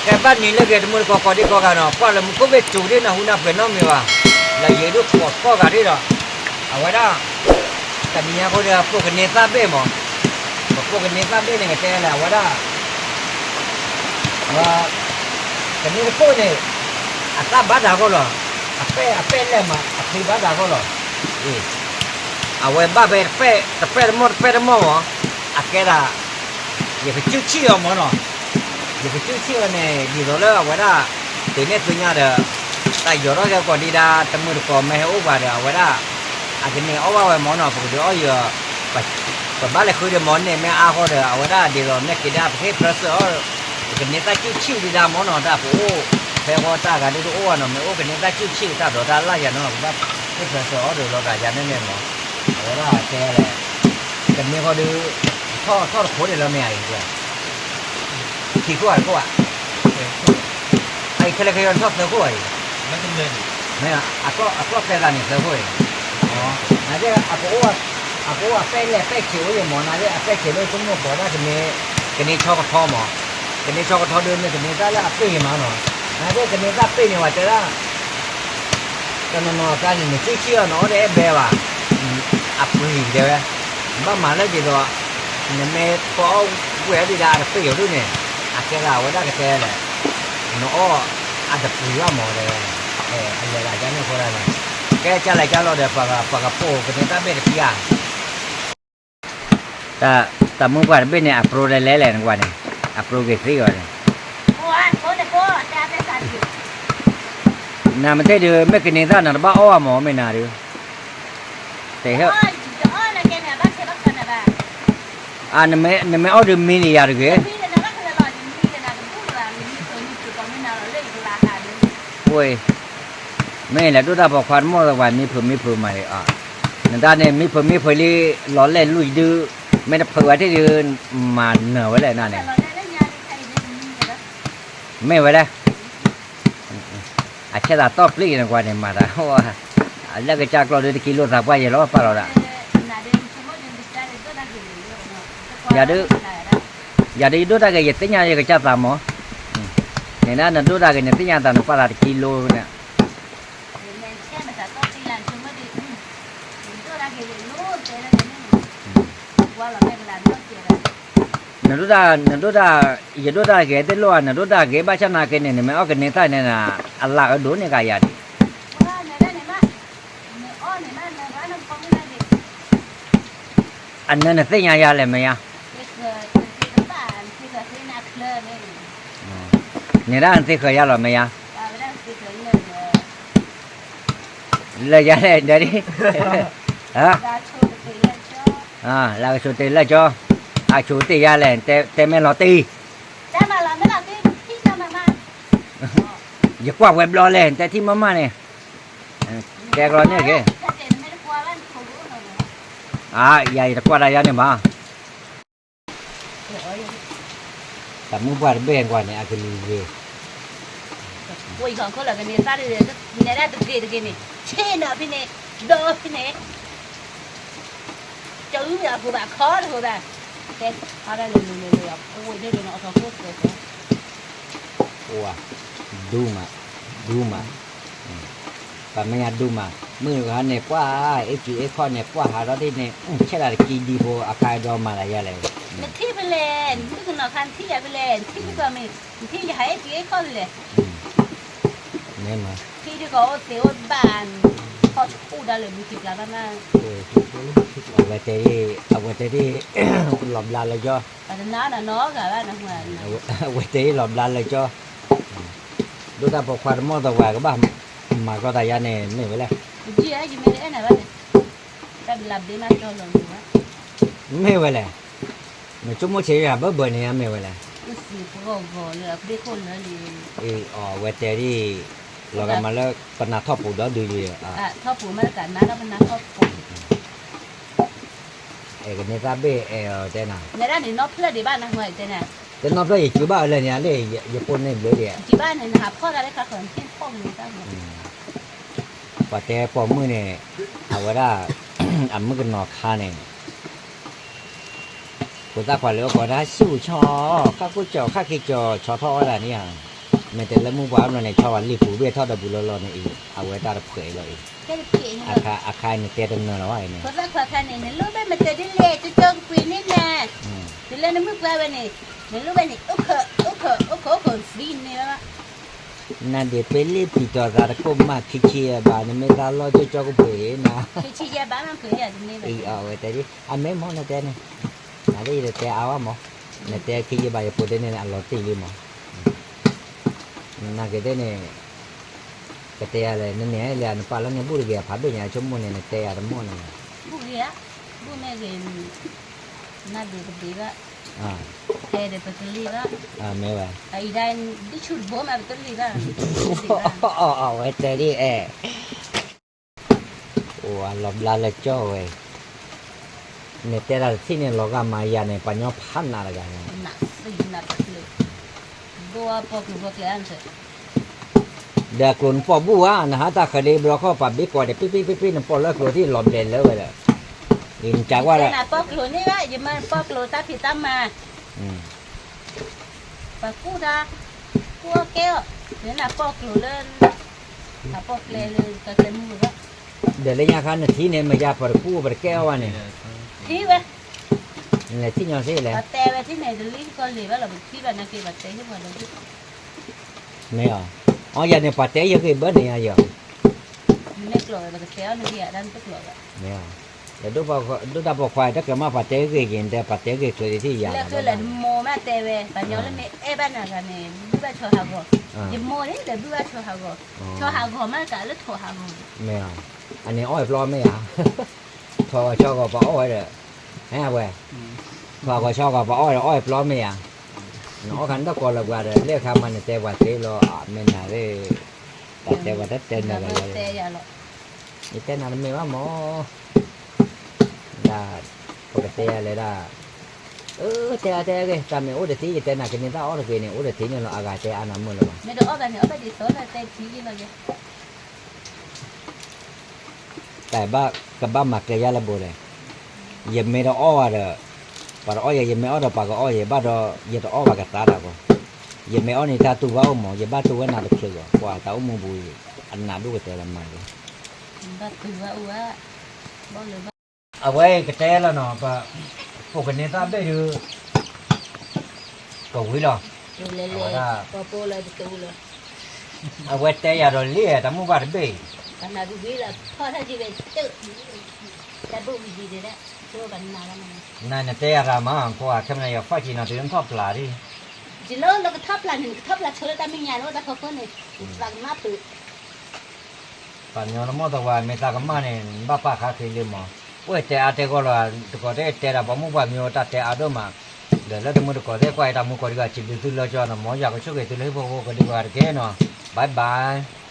ကဲဘၣ်နံၤလၢက့ၤတမုၢ်တကိးကိးဒံကိးဂၤနီၤ ကွၢ်လၢမူခိၣ်ဘ့ၣ်စူၤဒ်နၢ်ဟူနၢ်ပှဲၤနီတမံၤဘၣ်, လၢယံၤဒိၣ်ကိးကိးဂၤဒ်ဒီး အဝဲဒၣ် တနံၤညါဃိဒီး ပပိာ်ကန့ၢ်သၣ်ဘ့ၣ်မး, ပပိာ်ကန့ၢ်သၣ်ဘ့ၣ်န့ၣ် ကတဲလဲၣ် အဝဲဒၣ် ကန့ၢ်တခိၣ်န့ၣ် အသၣ်ဘၣ်တၢ်အဂီၢ်လီၤ, အပဲၣ် အပဲၣ်လဲၣ်မး အဖံဘၣ်တၢ်အဂီၢ်လီၤ, အဝဲဘၣ်ဖဲ တပဲၣ်တမီၢ် တပဲၣ်တမီၢ်မး, အကဲဒၣ် ယကစူၣ်ဆံၣ်အီၤမးနီၤ, ယကစူၣ်ဆံၣ်အီၤန့ၣ် ဒ်သိးလၢအဝဲဒၣ် တုၤန့ၢ်သုညါဒီး တၢ်ယီၤထီၣ်ကဲကိးဒံဒၣ် တမုၢ်တကိးမ့ၢ်ဟဲအိၣ်ပှၤဒီး အဝဲဒၣ် အကန့ၢ်အီၣ်ဘၣ်ဝဲမးနီၤ, ပကဒုးအီၣ်ယီၤ ပဘၣ်လဲၤဃုဒီးမးန့ၣ် မ့ၢ်အါဃီဒီး အဝဲဒၣ်ဒ်သိးမ့ၢ်က့ၤဒၣ် ပဟ့ၣ်ဖျၢၣ်စၢၤအီၤ, ပကန့ၢ်သၣ်စူၣ်ဆံၣ်ဒံးဒၣ်မးနီၤ, တၢ်ပအိၣ် ဖဲဃီတၢ်ဂၤဒုးတအိၣ်ဘၣ်နီၤ, မ့ၢ်အိၣ်ကန့ၢ်သၣ်စူၣ်ဆံၣ်တၢ်ဒိးတၢ်လၢ်ယၤနီၤ, ပဘၣ်ဟ့ၣ်ဖျၢၣ်စၢၤအီၤဒီးလီၤဂာ်ယၤန့ၣ်န့ၣ်မး, အဝဲဒၣ်တဲလဲၣ်, ကန့ၢ်ဃီဒီး ထီၣ်ထီၣ်တခိၣ်ဒံးလၢမ့ၢ်ဧါအံၤ, ခံခိၣ်ဧါတခိၣ်ဧါ အအံၤခဲလၢာ်ခဲဆ့ထီၣ်သၢခိၣ်အံၤ, မ့ၢ်အကျီၢ်ကျဲသးန့ၣ်သၢခိၣ်အံၤ, နာ်သက့ အကအိၣ်အပဲၣ်လဲၣ်ပဲၣ်ဆံးအိၣ်ယမး, နာ်သက့ အပဲၣ်ဆံးလၢဆိကမိၣ်ပှၤဒၣ်ကန့ၢ် ကန့ၢ်ဆီကထီမး, ကန့ၢ်ဆီကထီဒုးမ့ၢ်ကန့ၢ်တၢ်လၢအပ့ၢ်မးနီၤ, နာ်သက့ ကန့ၢ်တၢ်ပ့ၢ်န့ၣ် ပှၤတဲဒၣ် တနီၤနီၤအကျါန့ၣ် နစူၣ်ဆံၣ်အီၤ နအီၣ်တအဲၣ်ဘဲဘၣ်, အပှံၤတဲဝဲ, ဘၣ်မၤလၢဒ်သိး နမ့ၢ်ပအီၣ်ဝဲဒၣ်ဒီးအတပ့ၢ်အီၤဒုးန့ၣ်, အကဲဒၣ်အဝဲဒၣ်ကတဲလဲၣ်, နအီၣ်အတပှံၤဘၣ်မးတဲဝဲ, အလဲၤဒၣ်ကန့ၣ်အဃိဒၣ်န့ၣ်, ကဲကၢ်လဲၣ်ကၢ်လီၤဒီး ပှၤကပိာ်ကန့ၢ်တၢ်ဘ့ၣ်တဖံဧါ တၢ်မုၢ်ပှၢ်တဘ့ၣ်န့ၣ် အပြိတလဲလဲၣ်နကွၢ်န့ၣ်, အပြိက့ၤသ့အီၤန့ၣ်, နမ့ၢ်တဲဒုး မ့ၢ်ကန့ၢ်သၣ်နတဘၣ်အီၣ်ဘၣ်မး မ့ၢ်နၤဒုး, တဟဲ, နမ့ၢ်အီၣ်ဒုးမံန့ၢ်ယၤတဂ့ၤ, ဝ့ၢ်, မ့ၢ်လဲၤဒိၣ်တၢ်ပိာ်ခွါတမီၢ်သပှၢ်မံဖုးမံဖုးမးလံ, နတၢ်န့ၣ် မံဖုးမံဖုးလံ, လီၤလဲၣ်လူၢ်ဒုး, မ့ၢ်တဖုးဝဲထံၣ်ဒုး, မၤနၢၤဝဲလဲၣ်နၤန့ၣ်, မ့ၢ်ဝဲလဲၣ်, အဆဲသးတီၢ်ပျံၤနကွၢ်န့ၣ် မၤတၢ်, လၢကစၢ်ကျီၢ်ဒုးတကံလိာ်သးပှၢ်ယဲလီၤပာ်လီၤဒၣ်, ယၤဒုး, ယၤဒုးယဒိၣ်တၢ်ဂ့ၤ ယသ့ၣ်ညါယကစၢ်သးမး, န့ၣ်ဒၣ်နဒိၣ်တၢ်ဂ့ၤ နသ့ၣ်ညါသးနပာ်သးတကံလိာ်န့ၣ်, နဒိၣ်တၢ်, နဒိၣ်တၢ်, ယဒိၣ်တၢ်ဂ့ၤသ့ၣ်လိာ်ဧါ, နဒိၣ်တၢ်ဂ့ၤဘၣ်ဆၣ်နာ်က့န့ၣ် နမ့ၢ်အီၣ်ကန့ၢ်သၣ်န့ၣ်, အလၢအဒိၣ်န့ၢ်ကယၤဒံး, အနၢနသ့ၣ်ညါယၤလဲၣ်မ့ၢ်ယါ, န့ၣ်ဒၣ်နသ့ဃၢၤယၤလီၤမ့ၢ်ယါ, လၢယၤလဲၣ်ဒၣ်ဒံး, လၢကဆိတ့လၢကၠီ, အဆိတ့ယၤလဲၣ်, တဲမ့ၢ်လီၤတံၢ်, ယကွၢ်ဝဲဘျီလဲၣ် တဲထံၣ်မးမးန့ၣ်, တဲကလီၤန့ၣ်က့ၤ, ယၤယတကွၢ်တၢ်ယၤန့ၣ်ဘၣ်, တၢ်မုၢ်ပှၢ်တဘ့ၣ်ကွၢ်န့ၣ် အကလံၤဂ့ၤ, ဝံၤခီခိၣ်လၢကန့ၢ်သၣ်ဒုး, နဲဒၣ်တဂ့ၤတဂ့ၤန့ၣ် ဆ့ၣ်နီၤဖဲန့ၣ်, ဒီးဖဲန့ၣ်, ကၠီအုၣ်မ့ၢ်အဃိဘၣ်ခီတဃိဘၣ်, တဲ, အါဒၣ်လဲၤလဲၤလဲၤလဲၤ အဝဲဒၣ်ကနီၤအထီခိၣ်သၢသီ, အိၣ်, ဒူမး, ဒူမး, ပှၤမဲာ်ညါဒူမး, မုၢ်ဂၤန့ၣ်ပှၢ်, အ့ၣ်ကံအ့ၣ်ခီန့ၣ် ပှၢ်ဟးထီၣ်ဒ်န့ၣ်, ဆဲးဒၣ်တကံဒံဖိ အခါဒီးမၤလၢယၤလဲၣ်, နထံၣ်ဖဲလဲၣ်, မုၣ်ကနီၤခါနထံၣ်ယၤဖဲလဲၣ်, နထံၣ်ယၤဖဲလဲၣ်, နထံၣ်ယၤဟဲအ့ၣ်ကံအ့ၣ်ခီဖဲလဲၣ်, မ့ၢ်မး, ထံၣ်ဒ်ကီးအိၣ်သ့အိၣ်ဘၣ်, ခီဆူၣ်ဒၣ်လဲာ်မုၢ်ကံကျါဘၣ်မး, အဝဲတဲဒ်, အဝဲတဲဒ်, လီၤဘျါလၢကၠီ, အဝဲတဲဒ်လီၤဘျါလၢကၠီ, ဒိၣ်တၢ်ပိာ်ခွါတမီၢ်သပှၢ်ကဘၣ်မၤကီတၢ်ယၤန့ၣ် မ့ၢ်ဝဲလဲၣ်, မ့ၢ်ဝဲလဲၣ်, နဆိကမိၣ်ဆံးယၤဘၢဘၢန့ၣ် မ့ၢ်ဝဲလဲၣ်, အဝဲတဲဒ်, လီၤဂာ်မးလၢပနၢ်ထီၣ်ပူၤဒီဒုလံ, အဲၣ်ကန့ၢ်သၣ်ဘ့ၣ်အဲၣ်အီၤတဲနၤ, တနီဖျၢၣ်ယစုဘၣ်အလၢန့ၣ်လၢ ယပိၢ်န့ၢ်ဘျုးဒံး, ပှၤတဲပိာ်မုၣ်န့ၣ်, အဝဲဒၣ်, အမုၣ်ကနီၤခါန့ၣ်, ဖိသၣ်ခွါလၢအကိးဒၣ်ဆူၣ်ဆီ, ခါကိၢ်ကၠီၤ ခါက့ၤကၠီၤ ဆီထီၣ်ဝဲဒၣ်န့ၣ်ဧါ မ့ၢ်တဲလၢမုၢ်ပှၢ်အနီၢ်န့ၣ် ဆီဝဲလံာ်ပူၤဘ့ၣ်ထီၣ်ဒီးပူၤလီၤလီၤန့ၣ်အံၤ အဝဲတၢ်တဖှဲးလီၤအံၤ, အခါအံၤန့ၣ်တဲတနၢၤလီၤဘၣ်အံၤန့ၣ်, နလၢဘဲမ့ၢ်တဲဒ်လဲၣ်ကၠီကၠီကပှ့ၤန့ၣ်နၤ, တုၤလၢနမုၢ်ပှၢ်ဝဲန့ၣ်, နလၢဘဲန့ၣ် အိၣ်ခိး အိၣ်ခိး အိၣ်ခိး free န့ၣ်ဘၣ်, နဒ့းပ့လ့ၣ်ပံၤတီၤသးတကိးမးခံဆံယဲၢ်ဘး နမ့ၢ်သးလီၢ်ကၠီကၠီကပှ့ၤနၤ, အဝဲတဲဒ် အမ့ၢ်မ့ၢ်နတဲန့ၣ်, နဒ်ယတတဲအါဘၣ်မး, နတဲခံယဲၢ်ဘးယဖိဒ်န့ၣ် အလီၤတံၢ်လံမး နာ်က့သ့ၣ်န့ၣ်, ကတဲယၤလဲၣ် နန့ၣ်လဲၣ် နပာ်လၢန့ၣ် ဘူၣ်တဂ့ၤ အဖးဒိၣ်ညါ ဆိကမိၣ်န့ၣ် နတဲယၤတမီၢ်န့ၣ်, ဘူၣ်ဂ့ၤဧါ, ဘူၣ်မ့ၢ်ဂ့ၤ, နဒ့းပဒ့းဘၣ်, တဲဒီးပကလံၢ်ဘၣ်, မ့ၢ်ဝဲ, အံၤဒၣ်, ဒ်ဆူၣ်တဘိမး ပတလံၢ်ဘၣ်, အဝဲတဲဒ်အဲၣ် အိၣ်အလီၤဘျါလၢကၠီဝဲ, နတဲတၢ်တထံၣ်န့ၣ် လီၤဂာ်မၤယၤန့ၣ် ပှၤညီဖးနးတဂၤန့ၣ်, ဒီးအကျိၤနပီၢ်ဘူၣ်ဧါ နဟးတၢ်ဃၢၤဒ့ဘျီခီၣ် ပှၤဘ့ၣ်ကွၢ်ဒီး ပ့ၣ်ပ့ၣ်ပ့ၣ်ပ့ၣ် နပီၢ်လၢကျိၤထံၣ်လီၤဘျဲးလၢဝဲဒီး, နကကွၢ်ဒီး, ပီၢ်ကျိၤန့ၣ်ဘၣ် ယမၤပီၢ်ကျိၤတၢ်ဖံးတၢ်မၤ ပှၤကူၣ်တၢ်, ကူၣ်အီၣ်ကဲအီၣ်, နပီၢ်ကျိၤလၢ, အပီၢ်ကျဲလၢကကျဲမုၢ်ဘၣ်, ဒီးလၢညါခါနထံၣ်န့ၣ် မ့ၢ်ယါပတကူၣ်ပတကဲအီၣ်ဘၣ်န့ၣ်, ထံၣ်ဝဲ, နလဲၤထံၣ်ညီစ့လဲၣ်, ပတဲဝဲထံၣ်န့ၣ် တလံၢ်ကီၢ်လံၤဘၣ်လီၤ ပထံၣ်ဘၣ်နာ်က့ ပတဲဟ့ၣ်ပှၤဒီး, မ့ၢ်အီၤ, အီယၤန့ၣ် ပှၤတဲယဂ့ၢ်ဘၣ်န့ၣ်ယၤယီၤ နမ့ၢ်ကျိၤဝဲ ပကတဲအီၤန့ၣ် ယၤတၢ်နတကျိၤဝဲ, မ့ၢ်အီၤ, ဒီးဒိၣ်တၢ်ပိာ်ခွါ တၢ်ကဲမး ပှၤတဲဂ့ၢ်က့ၤ နတဲပှၤတဲဂ့ၢ်ချ့ဒ်ထံၣ်ယၤလၢ, လၢမိၢ်မးတဲဝဲ ပှၤညီလၢမ့ၢ်အဲၣ်ဘၣ်နၤဂၤန့ၣ် ဘုၣ်ဘၣ်ဆီဟးဂီၤ, ယမိၢ်န့ၣ်ဒီးဘုၣ်ဘၣ်ဆီဟးဂီၤ, ဆီဟးဂီၤမးကးလၢထိးဟးဂီၤ, မ့ၢ်အီၤ, အန့ၣ်အီၣ်အပျီမ့ၢ်ဧါ, ထိးဂီၤဆီဂီၤပှၤအီၣ်ဝဲဒီး, ဟဲဝဲ, ထိးဂီၤဆီဂီၤပှၤအီၣ်ဝဲဒီးအီၣ်အပျီမ့ၢ်ဧါ, နအီၣ်ခါနတၢ်ကိးလၢပှၤဒီး လၢခါမးနတဲပှၤသ့လီၤ မ့ၢ်နၤရ့ၣ် တၢ်တဲပှၤတတဲနၤဂၤလီၤ, ယတဲနၤတမ့ၢ်ဘၣ်မး, ဒ်, ပကတဲယၤလဲၣ်ဒၣ်, အၢ တဲအါတဲအါဂ့ၤ တၢ်မ့ၢ်အိၣ်တသ့ ယတဲနၤကန့ၢ်တၢ်အီၣ်တဂ့ၤန့ၣ် အိၣ်တသ့န့ၣ်လီၤ အဂၤတဲအါနၤမုာ်လၢၤဘၣ် မ့ၢ်တအီၣ်ဘၣ်န့ၣ် အီၣ်ဘၣ်ဒ်သိးလၢတဲထံလီၤယဲ တၢ်ဘၣ်ကဘၣ်မၤကျဲယါလၢဘိလဲၣ်, ယမ့ၢ်တအီၣ်ဘၣ်ဒီး, ပှၤတအီၣ်ယဲ ယမ့ၢ်အီၣ်ဒီးပှၤကအီၣ်ယဲ ဘၣ်ဒီးယတအီၣ်ဘၣ်ကသါတၢ်ဘိ, ယမ့ၢ်အီၣ်န့ၢ်တၢ်တူၢ်ဘၣ်အိၣ်မး ယဘၣ်တူၢ်ဝဲနၤတချုးဘၣ် ပှၤတၢ်အိၣ်မူပူၤအံၤ, အနးဒိၣ်ကတဲလၢမၤလံ, အဝဲကတဲလီၤနီၤ, ပှၤကန့ၢ်သၣ်ဘ့ၣ်ဒုး ကဝံၤလီၤ, အဝဲတဲယၤဒီးလံ တၢ်မိၢ်ပှၢ်တဘ့ၣ်, နတဲယၤတၢ်မၤ ဖိအခဲမနၤယီၤဖးကံနီၤ တုၤလၢနထီၣ်ပျၢ်ဒ်, ယလၢလၢကထီၣ်ပျၢ်န့ၣ် နကထီၣ်ပျၢ်ဆိလၢတၢ်မဲာ်ညါလၢတၢ်ခီခိၣ်န့ၣ် သးကမၣ်ဖုး ပှၤကညီနမိၢ်သဝီ မ့ၢ်သးကမၣ်န့ၣ် နဘၣ်ပာ်ခါချ့လံမး, အိၣ်တဲအါတဲဂီၢ်လီၤ, တကိးတဲတဲဒၣ်ပှၤမိၢ်ပှၢ်မံၤအိၣ်တၢ်တဲအါဒိၣ်မး, ဒီးလၢတမုၢ်တကိးသ့ၣ်ကွၢ်အံၤတၢ်မူကိးဒံးဂၤ စံးဘျုးသုလၢကၠီနီၤ, မ်ယွၤကဆိၣ်ဂ့ၤသုလၢဟံၣ်ဖိဃီဖိကိးဒံးဂၤတက့ၢ်နီၤ, bye bye.